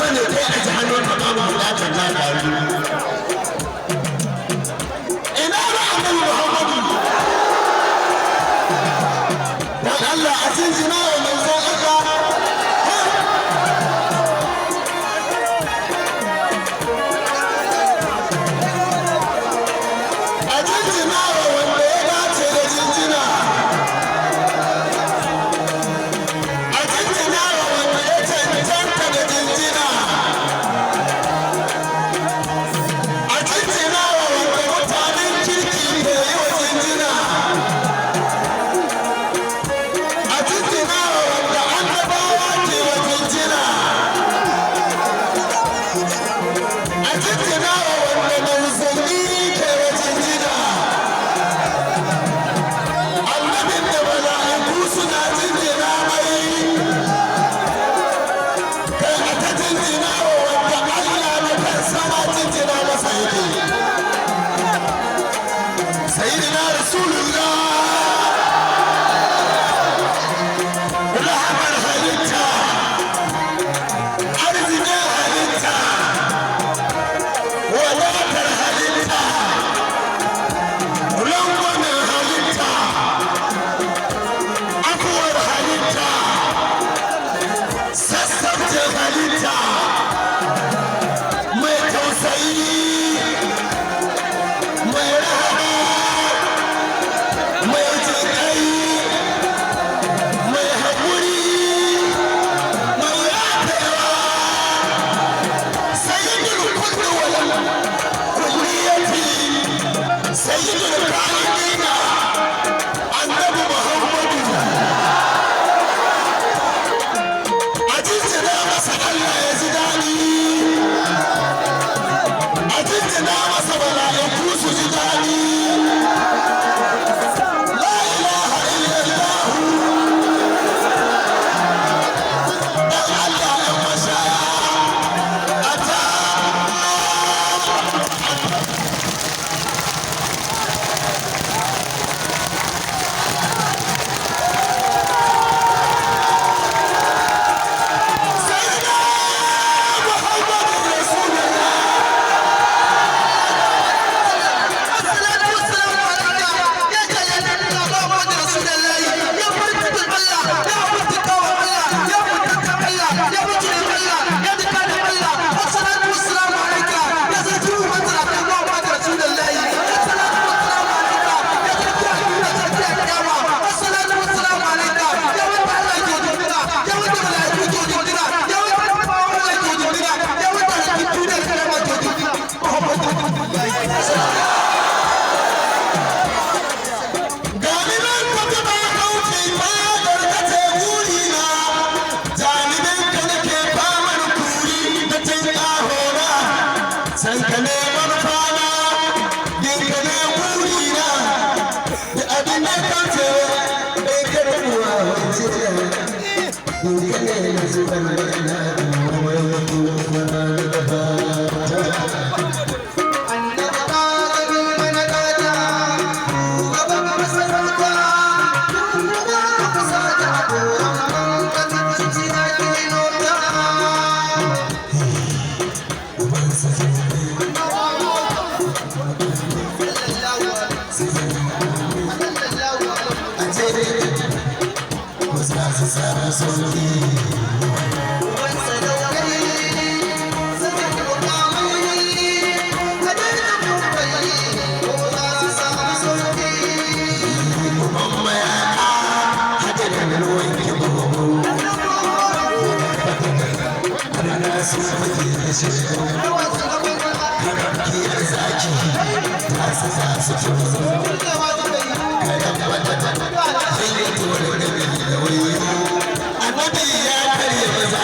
Bane kai a ji hannun ka babu bukatar na ƙaru. Ina ba Annabi Muhammadu? Dan Allah a jinjina wa manzon Allah. A jinjina wa wanda ya dace da jinjina. A jinjina wa wanda ya cancanta da jinjina. A jinjina wa wanda mutanen kirki ke yi wa jinjina. A jinjina wa wanda annabawa ke wa jinjina. A jinjina wa wanda manzanni ke wa jinjina. Annabin da mala'iku suna jinjina mai. Kai, a ta jinjina wa wanda Allah na kan sama jinjina masa yake. Sayyidina Rasulullah, rahamar halitta, arzikin halitta, wadatar halitta, rangwamen halitta, afuwar halitta, sassabcin halitta, mai tausayi, mai rahama, mai jinƙai, mai haƙuri, mai yafewa, sayyidul kulli wal kulliyati, sayyidul kainina, Annabi Muhammadu. A jinjina masa, Allah ya ji daɗi. A jinjina masa, mala'iku su ji daɗi. La ilaha illallah. Dan Allah ya mashaya a ta. Sayyidina Muhammadu Rasulullah. الصلاة والسلام عليك يا جلال محمد رسول الله، يا مرتب الله، يا مرتب الله، يا مرتب الله، يا مرتب الله، يا دكان الله. الصلاة والسلام عليك يا سيدي محمد رسول الله. الصلاة والسلام عليك يا سيدي يا القيامة. الصلاة والسلام عليك يا ولد الله جودنا، يا ولد الله جودنا، يا ولد الله جودنا، يا ولد الله جودنا، محمد رسول الله. Gani nan tafi ba kauce, fadar ka ce burina, janibin ka nake famar kuri da cin ƙahona, san ka ne manufana, bin ka ne burina, da abin da kauce bai karbuwa wace bin ka ne na zubar na da fata. A ce wasu su samu sauki. Uban mayaka hadarin ruwan kibo, har su fage da shigo, kiyar zaki ta su za su tozo, kadan wata zai tura da da wayo. Annabi ya karya maza,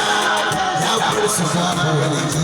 ya bar su babu wani ki.